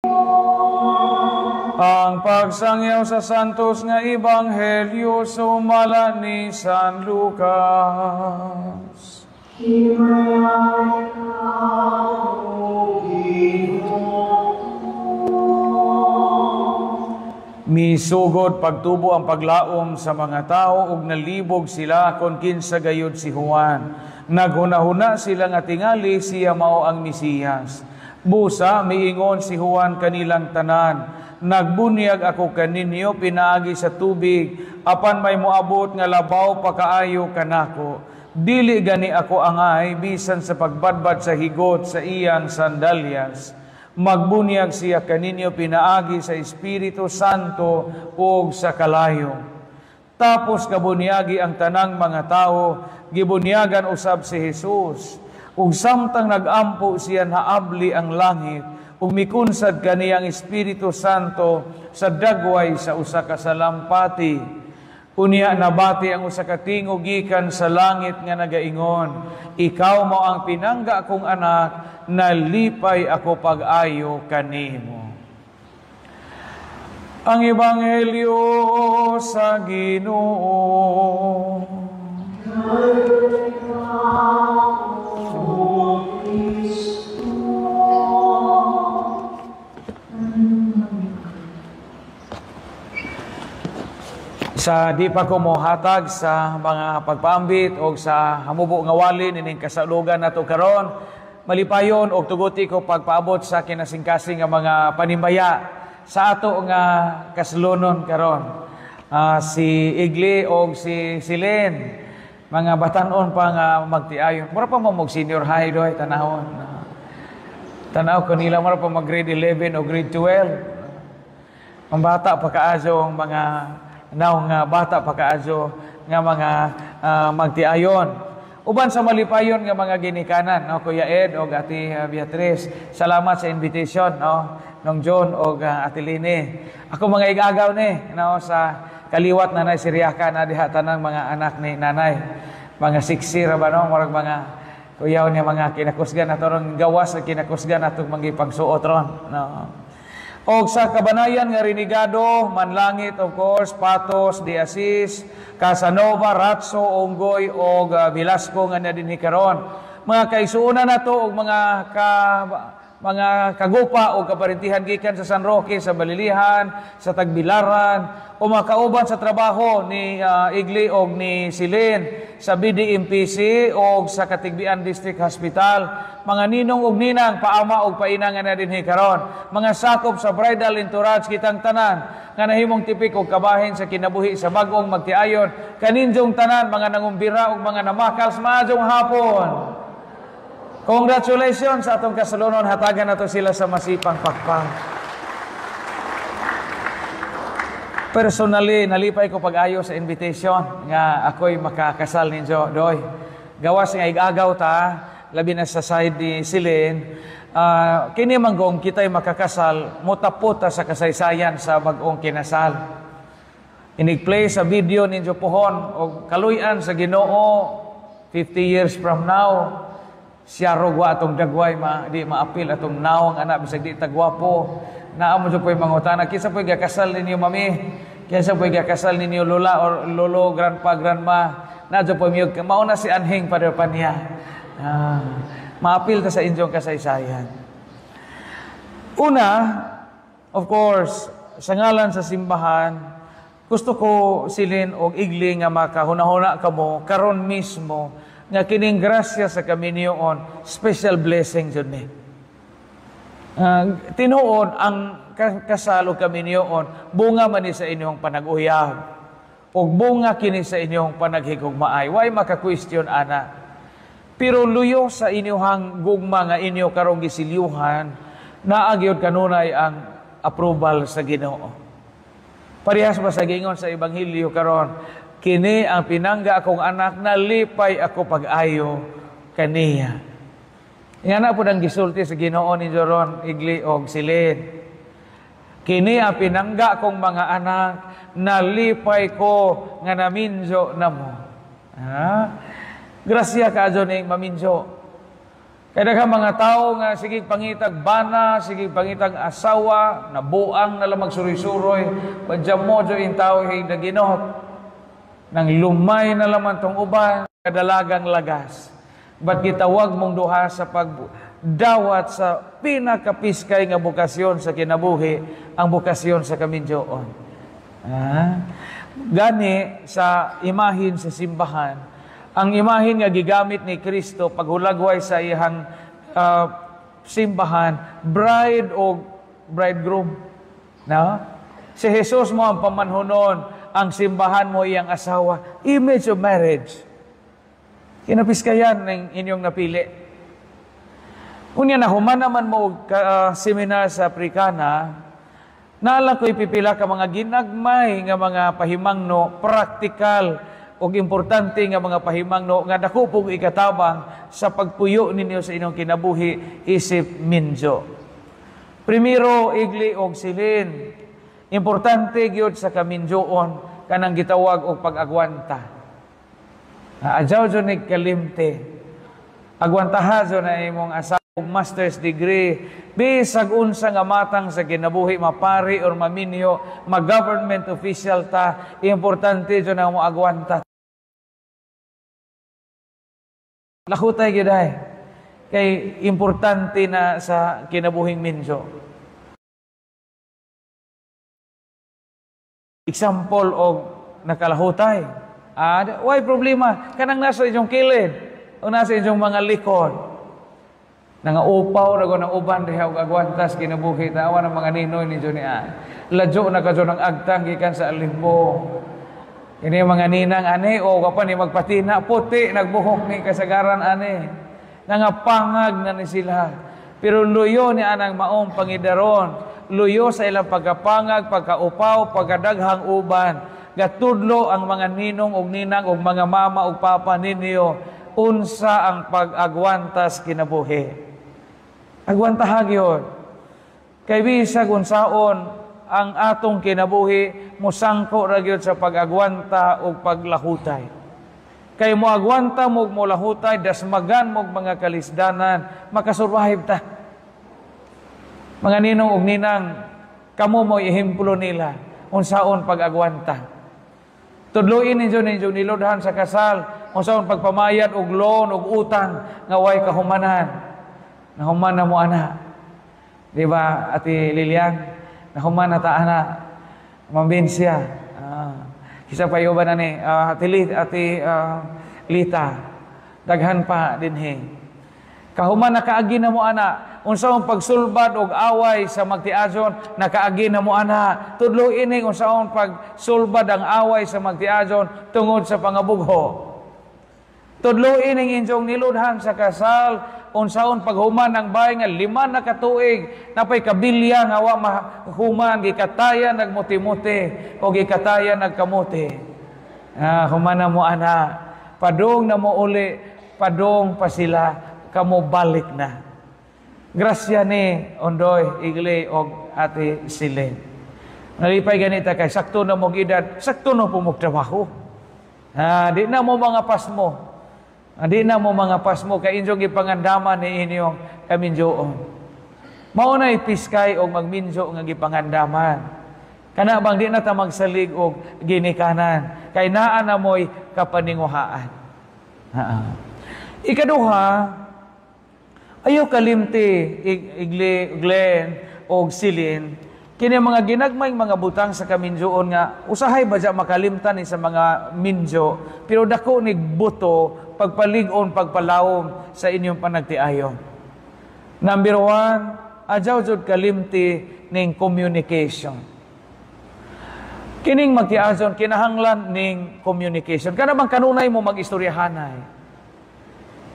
Ang pagsangyaw sa Santos nga Ebanghelyo sumala ni San Lucas. Himalayaan ka, O Ginoo. Misugod pagtubo ang paglaom sa mga tao ug nalibog sila kon kinsa gayud si Juan. Naghunahuna sila nga tingali siya mao ang Mesiyas. Busa miingon si Juan kanilang tanan, "Nagbunyag ako kaninyo pinaagi sa tubig, apan may moabot nga labaw pa kaayo kanako. Dili gani ako angay bisan sa pagbadbad sa higot sa iyang sandalyas. Magbunyag siya kaninyo pinaagi sa Espiritu Santo ug sa kalayo." Tapos kabunyagi ang tanang mga tao, gibunyagan usab si Jesus. Ug samtang nagampo siya, naabli ang langit, ug mikunsad kaniya ang Espiritu Santo sa dagway sa usa ka salampati. Unya nabati ang usa ka tingog gikan sa langit nga nagaingon, "Ikaw mao ang pinangga kong anak, nalipay ako pag-ayo kanimo." Ang Ebanghelyo sa Ginoo. O Kristo. Sa di pa ko mohatag sa mga pagpaambit o sa hamubo nga wali nining kasalugan nato karon, malipayon og tuguti ko pagpaabot sa kinasingkasing nga mga panimbaya sa ato nga kaslonon karon. Si Igli og si Silene, mga batan-on pa nga magtiayon. Mura pa mo mag senior high doy tanawon. Tanaw ko nila mura pa mag grade 11 o grade 12. Ang bata pa kaayo ang mga naw nga bata pa kaayo nga mga magtiayon. Uban sa malipayon nga mga ginikanan, no, Kuya Ed og Ate Beatrice. Salamat sa invitation, no, nung John og Ate Lene. Ako mga igagaw ni, no, sa kaliwat nanay Siriaka na diha tanang mga anak ni nanay. Mga siksi ra ba, no, murag mga kuyaw niya mga kinakusgan nato ron, gawas sa kinakusgan natong mangipagsuot ron, no. Og sa Kabanayan nga Renegado, Manlangit of course, Patos, De Asis, Casanova, Ratso, Onggoy og Velasco nga na dinhi karon. Mga kaisuonan nato og mga kagupa o kaparentihan gikan sa San Roque, sa Balilihan, sa Tagbilaran, o mga kauban sa trabaho ni Igli og ni Silene sa BDMPC o sa Catigbian District Hospital, mga ninong og ninang, paama og paina nga na dinhi karon, mga sakop sa bridal entourage, kitang tanan nga nahimong tipik og kabahin sa kinabuhi sa bag-ong magtiayon, kaninjong tanan mga nangumbira og mga namakals, maayong hapon. Congratulations sa atong kasalonon, hatagan nato sila sa masipang pakpak. Personally, nalipay ko pag-ayo sa invitation nga ako'y makakasal ninyo, doy. Gawas nga igagaw ta, labi na sa side ni Silene, kini manggong kita'y makakasal, mutapot ta sa kasaysayan sa bag-ong kinasal. Inig-play sa video ninyo pohon og kaluy-an sa Ginoo 50 years from now. Siya rogwa atong dagway, di maapil atong nawang anak, bisag di tagwapo. Naa mo jud po'y mangutana, kinsa po'y gakasal ninyo mami? Kinsa po'y gakasal ninyo lola or lolo, grandpa, grandma? Naa jud po'y miyog, mao na si Anhing Padre Panya. Maapil ta sa inyong kasaysayan. Una, of course, sa ngalan sa simbahan, gusto ko Silene og Igli nga makahuna-huna kamo karon mismo nga kining grasya sa kaminyoon, special blessing jud ni. Tinuod ang kasal o kaminyoon, bunga man ni sa inyong panag-uyab ug bunga kini sa inyong panaghigugmaay. Way maka-question ana. Pero luyo sa inyong gugma nga inyo karong gisilyuhan, naa gyud kanunay ang approval sa Ginoo. Parehas ba sa gingon sa Ebanghelyo karon, "Kini ang pinangga akong anak, nalipay ako pag-ayo kaniya." Nga na po ang gisulti sa Ginoo ni Joron, Igli og Silene. "Kini ang pinangga kong mga anak, nalipay ko nga naminjo namo." Ha? Grasya ka ning maminjo. Kay daghang mga tao nga sige pangitag bana, sige pangitag asawa, nabuang na lang magsuroy-suroy, padya mo jo in tao daginot. Nang lumay na laman tong uban, kadalagang lagas. Ba't gitawag mong duha sa pagdawat sa pinakapiskay nga bokasyon sa kinabuhi, ang bokasyon sa kaminyoon. Ah? Gani sa imahin sa simbahan, ang imahin nga gigamit ni Kristo paghulagway sa iyang simbahan, bride o bridegroom. No? Si Jesus mo ang pamanhunon, ang simbahan mo iyang asawa. Image of marriage. Kinapiskayan ng inyong napili. Unya na human naman mo seminar sa Aprikana, naala ko ipipila ka mga ginagmay nga mga pahimangno, praktikal og importante nga mga pahimangno nga dako pong ikatabang sa pagpuyo ninyo sa inyong kinabuhi isip minjo. Primero, igli og silin. Importante gyud sa kaminjoon kanang gitawag og pag-agwanta. Adyaw jud ni kalimte. Agwantaha jud na imong asawa og master's degree, bisag unsa nga matang sa kinabuhi, mapari or maminyo, ma-government official ta, importante jud na mo agwanta. Lakutay gyud ay kay importante na sa kinabuhing minyo. Example og nakalahutay. Why problema? Kanang nasa inyong kilid o nasa inyong mga likod. Nangaupaw na ng uban diha og agwantas kinabuhi. Tawa ng mga ninoy ni Johnny. Ladyo na ka ng agtang gikan sa alimbo. Ini mga ninang ani o kapan ni magpatina puti nagbuhok ni kasagaran ani. Nangapangag na ni sila. Pero luyo ni anang maong pangidaron, luyo sa ilang pagkapangag, pagkaupaw, pagkadaghang uban. Gatudlo ang mga ninong og ninang og mga mama og papa ninyo unsa ang pag-agwantas kinabuhi. Agwantaha gyud. Kay bisag unsaon ang atong kinabuhi mosangko ra gyud sa pag-agwanta og paglahutay. Kay moagwanta mo og molahutay, dasmagan mo og mga kalisdanan, makasurvive ta. Mga ninong og ninang, kamo mo ehemplo nila unsaon pag-agwanta. Tudluin ninyo ninyong nilodhan sa kasal, unsaon pagpamayad og loan og utang nga way kahumanan. Nahuman na mo ana. Di ba, Ate Lilian? Nahuman na ta ana. Mambinsiya. Kisa pa ba na ni Ate Lita. Daghan pa dinhi. Kahuman nakaagi na mo ana. Unsaon pagsulbad og away sa magtiajon, nakaagi na mo ana. Tudlo ini unsaon pagsulbad ang away sa magtiajon tungod sa pangabugho. Tudlo ining inyong niludhan sa kasal, unsaon paghuman ang bahay nga 5 na katuig, napay kabilya nga wa mahuman, gikatayan nagmuti-muti o gikatayan nagkamuti. Human na mo ana. Padung na mo uli, padung pa sila, kamo balik na. Grasya ni Ondoy, Igle og Ate Silin. Nalipay ganita kay sakto na mong edad, sakto na po magtrabaho. Di na mo mga pasmo. Di na mo mga pasmo kay inyong gipangandaman ni inyong kaminjoon. Mao na ipiskay og magminjo nga gipangandaman. Kana bang di na ta magsalig og ginikanan kay naa na moy kapaninguhaan. Ikaduha, ayo kalimti Igle, Glenn og Silin kini mga ginagmay mga butang sa kaminjoon nga usahay ba makalimtan ni sa mga minjo, pero dako ni buto pagpalig-on, pagpalawom sa inyong panagtiayon. Number 1, adyaw jud kalimti ning communication. Kining magtiayon kinahanglan ning communication. Kana bang kanunay mo magistoryahanay?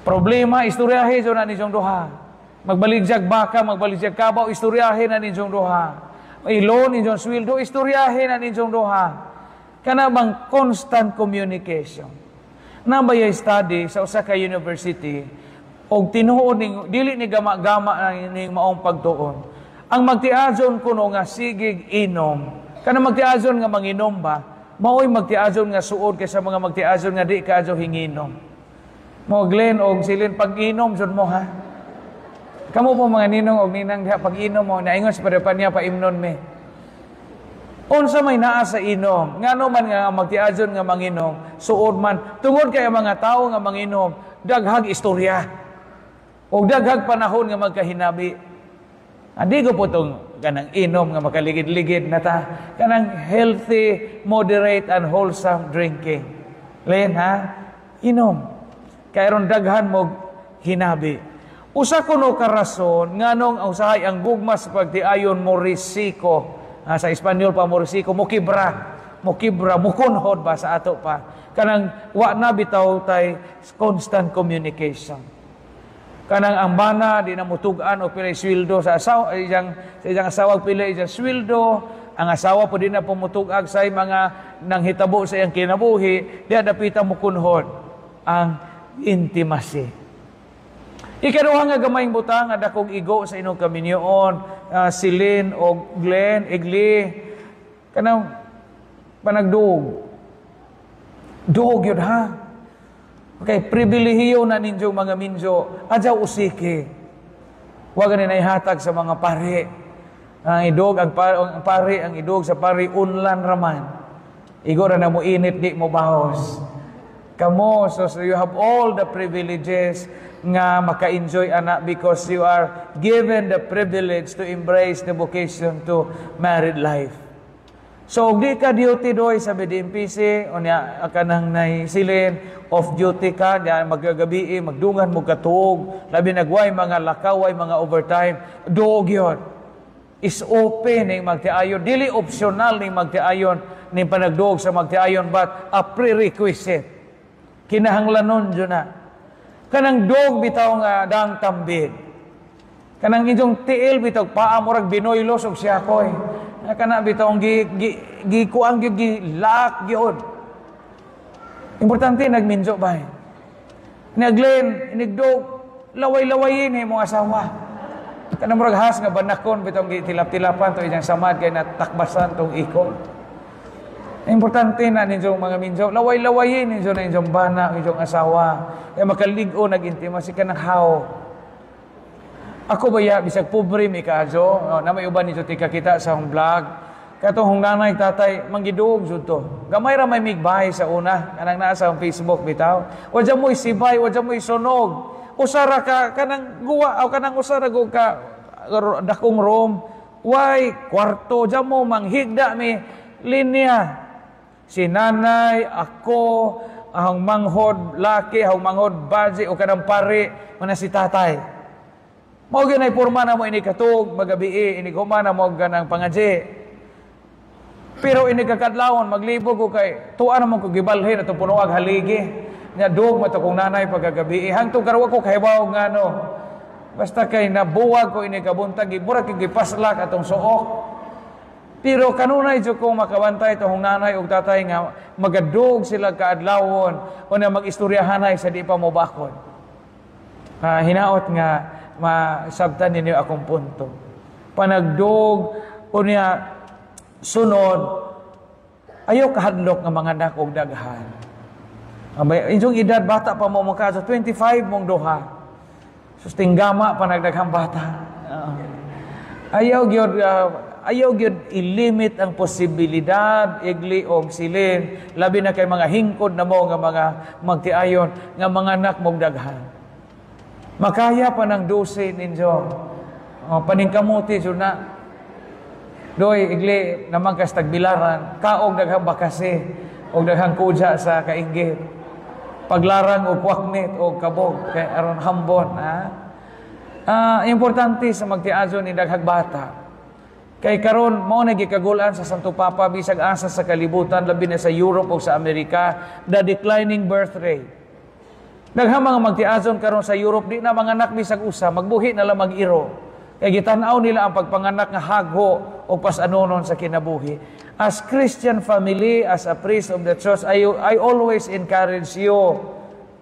Problema, istoryahe jud na ninyong duha. Magbaligyag baka, magbaligyag kabaw, istoryahe na ninyong duha. Ilon ninyong sweldo, istoryahe na ninyong duha. Kana bang constant communication. Nabaya study sa usa ka university og tinuod ning dili ni gama-gama ning maong pagtuon. Ang magtiajon kuno nga sigig inom, kana magtiajon nga manginom ba, maoy magtiajon nga suod kaysa mga magtiajon nga di kaadyo hinginom. Mo Glenn og Silin, pag-inom jud mo ha. Kamo po mga ninong og ninang diha, pag inom mo, naingon sa Padre pa imnon me. Unsa may naa sa inom? Ngano man nga magtiadyon nga manginom, suod man tungod kay ang mga tawo nga manginom, daghag istorya. Og daghag panahon nga magkahinabi. Andi ko po tong kanang inom nga makaligid-ligid na ta. Kanang healthy, moderate, and wholesome drinking. Len, ha? Inom. Kay aron daghan mo hinabi. Usa kuno ka rason nganong usahay ang gugma sa pagtiayon mo risiko. Ha, sa Espanyol pa mo risiko, mo kibra, mo kibra, mo kunhod ba sa ato pa. Kanang wa na bitaw tay constant communication. Kanang ang bana di na mutug-an o pilay sweldo sa asawa, iyang, sa iyang asawa, pilay iyang sweldo, ang asawa po di na pumutug-ag sa mga nanghitabo sa iyang kinabuhi, di dapita mo kunhod ang intimacy. Ikaduha nga gamayng butang nga dakong igo sa inyong kaminyoon, Celine o Glenn, Igli, kanang panagduog. Duog yun ha. Okay, pribilehiyo na ninyong mga minjo, adyaw usiki. Huwag na ihatag sa mga pari. Ang idog, ang pari, ang idog sa pari, unlan raman. Igo ra na mo init, di mo bahos. Kamo, so you have all the privileges nga maka-enjoy ana because you are given the privilege to embrace the vocation to married life. So, og di ka duty doy sa BDMPC, unya kanang nay silin, off duty ka, diyan magagabi, magdungan mo katuog, labi nagway mga lakaway, mga overtime, duog yun. Is open ning magtiayon, dili optional ning magtiayon, ning panagduog sa magtiayon, but a prerequisite. Kinahanglanon jud na. Kanang duog bitaw nga dang tambid. Kanang inyong tiil bitaw paa murag binoylos og siyakoy. Kana bitaw gi gi gi kuang gi, gi laak gyud. Importante nagminjo ba? Naglen inigdog laway-lawayin imong asawa. Kanang murag has nga banakon bitaw gi tilap-tilapan to iyang samad kay natakbasan tong ikon. Importante na ninyong mga minjo, laway-lawayin ninyo na inyong bana, inyong asawa. Kaya makalig-o, nag-intimacy ka ng how. Ako ba ya, bisag pobre mi kaadyo, oh, na may uban ninyo tika kita sa akong vlog. Katong nanay, tatay, manggiduog jud to. Gamay ra may migbay sa una, kanang naa sa akong Facebook bitaw. Wadya mo'y sibay, wadya mo'y sunog. Usara ka, kanang guwa, o kanang usara go ka, dakong room, way, kwarto, dya mo, manghigda mi, linya. Si nanay, ako, ahong manghod laki, ahong manghod baji, o kanang pari, mana si tatay. Mao gyud ay porma na mo ini katug, magabi, ini human na mo ganang pangadji. Pero ini kakadlawon, maglibog ko kay, tuwa na mo ko gibalhin atong punuag haligi. Nya dug man to kong nanay pagkagabi. Hangtong karon ko kahibaw nga no. Basta kay nabuwag ko ini kabuntag, mura kay gipaslak atong suok. Pero kanunay jud kong makabantay tong nanay ug tatay nga magadug sila kaadlawon o na mag-istoryahanay sa di pa mobakod. Hinaot nga masabtan ninyo akong punto. Panagdug unya sunod ayaw kahadlok nga mga anak og daghan. Abay, inyong edad bata pa mo makaso 25 mong duha. Sus tinggama pa nagdaghang bata. Ayaw gyud ilimit ang posibilidad igli og silin, labi na kay mga hingkod na mo nga mga magtiayon nga mga anak mong daghan. Makaya pa ng 12 ninyo. Oh, paningkamuti jud na. Doy igli naman kas tagbilaran, kaog daghang bakase og daghang kudya sa kainggit. Paglarang og kwaknit og kabog kay aron hambon ha. Importante sa magtiayon ni daghang bata. Kay karon mao na gikagulan sa Santo Papa bisag asa sa kalibutan, labi na sa Europe o sa Amerika, the declining birth rate. Daghang mga magtiazon karon sa Europe di na manganak bisag usa, magbuhi na lang mag-iro. Kay gitan-aw nila ang pagpanganak nga hago o pasanonon sa kinabuhi. As Christian family, as a priest of the church, I always encourage you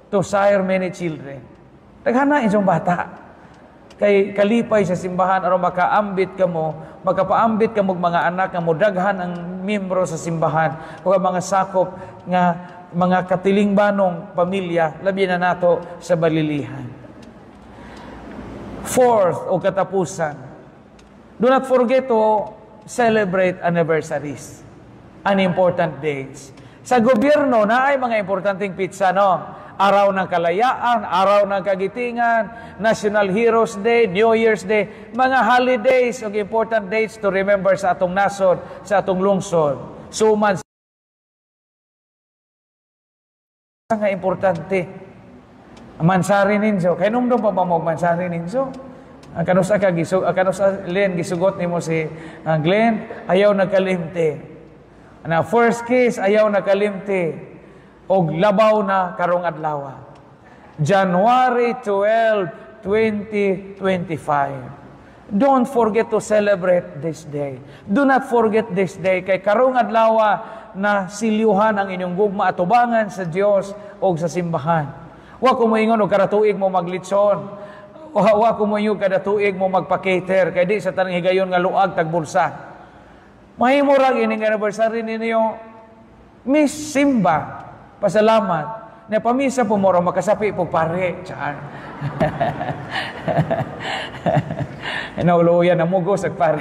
to sire many children. Daghana inyong bata. Kay kalipay sa simbahan aron makaambit kamo, makapaambit kamo og mga anak nga modaghan ang miyembro sa simbahan o ang mga sakop nga mga katilingbanong pamilya, labi na nato sa balilihan. Fourth o katapusan, do not forget to celebrate anniversaries and important dates. Sa gobyerno naay mga importanteng petsa, no? Araw ng Kalayaan, Araw ng Kagitingan, National Heroes Day, New Year's Day, mga holidays o important dates to remember sa atong nasod, sa atong lungsod. Suman nga importante. Mansari ninyo. Kay numdum pa ba mo mansari ninyo? Ang kanusa ka gisug, ang kanusa Len gisugot nimo si Glenn, ayaw nagkalimti. Na first kiss, ayaw nakalimti. Og labaw na karong adlaw. January 12, 2025. Don't forget to celebrate this day. Do not forget this day kay karong adlaw na silyuhan ang inyong gugma atubangan sa Dios og sa simbahan. Wa ko moingon og kada tuig mo maglitson. Wa ko moingon kada tuig mo magpa-cater kay di sa tanang higayon nga luag tag bulsa. Mahimo ra ining anniversary ninyo, Miss Simba, pasalamat. Na pamisa po mo makasapi po pare. Char. Nauluyan na mugos ag pare.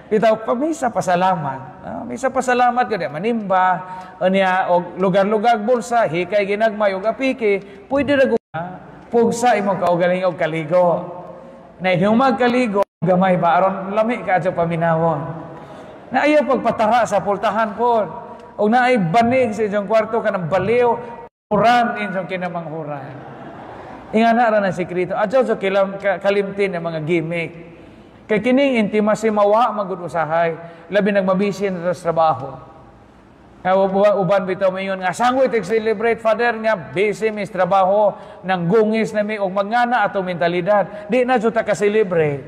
Bitaw pamisa pasalamat. Misa pasalamat gud manimba unya og lugar-lugar bulsa hikay ginagmay og apiki pwede ra pugsa imong kaugaling og kaligo. Na inyong kaligo gamay ba aron lami ka adto paminawon. Na ayaw pagpatara sa pultahan po. O naay banig sa inyong kwarto kanang baliw, huran inyong kinamanghuran. Ingana ra na sikreto. Adyo so kalimtin ang mga gimmick. Kay kining intimacy mawa magud usahay, labi nagmabisin sa trabaho. Uban bitaw mayon nga sangwit celebrate, Father, nga busy mi sa trabaho, nang gungis na mi og mangana atong mentalidad. Di na jud ta ka-celebrate.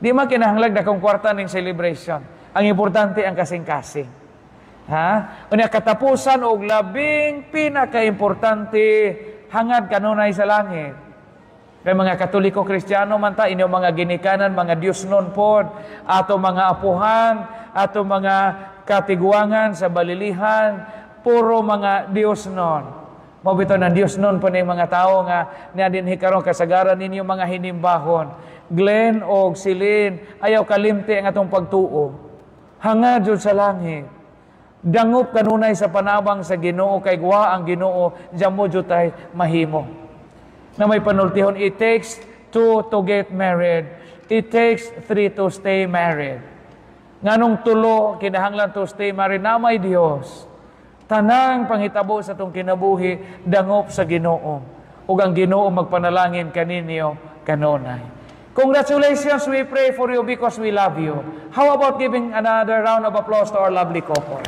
Di man kinahanglan dakong kwarta ning celebration. Ang importante ang kasing-kasing. Ha? Unya katapusan og labing pinakaimportante, hangad kanunay sa langit. Kay mga Katoliko Kristiyano man ta, inyong mga ginikanan, mga Diyosnon pod, ato mga apuhan, ato mga katiguangan sa balilihan, puro mga Diyosnon. Mao bitaw ng Diyosnon po ni mga tao nga niya dinhi karon kasagaran ninyo mga hinimbahon. Glenn og Celine, ayaw kalimti ang atong pagtuo. Hangad jud sa langit. Dangop kanunay sa panabang sa Ginoo kay guwa ang Ginoo, diyan mo jud tay mahimo. Na may panultihon, it takes two to get married. It takes three to stay married. Nganong tulo kinahanglan to stay married na may Dios. Tanang panghitabo sa atong kinabuhi dangop sa Ginoo. Ug ang Ginoo magpanalangin kaninyo kanunay. Congratulations, we pray for you because we love you. How about giving another round of applause to our lovely couple?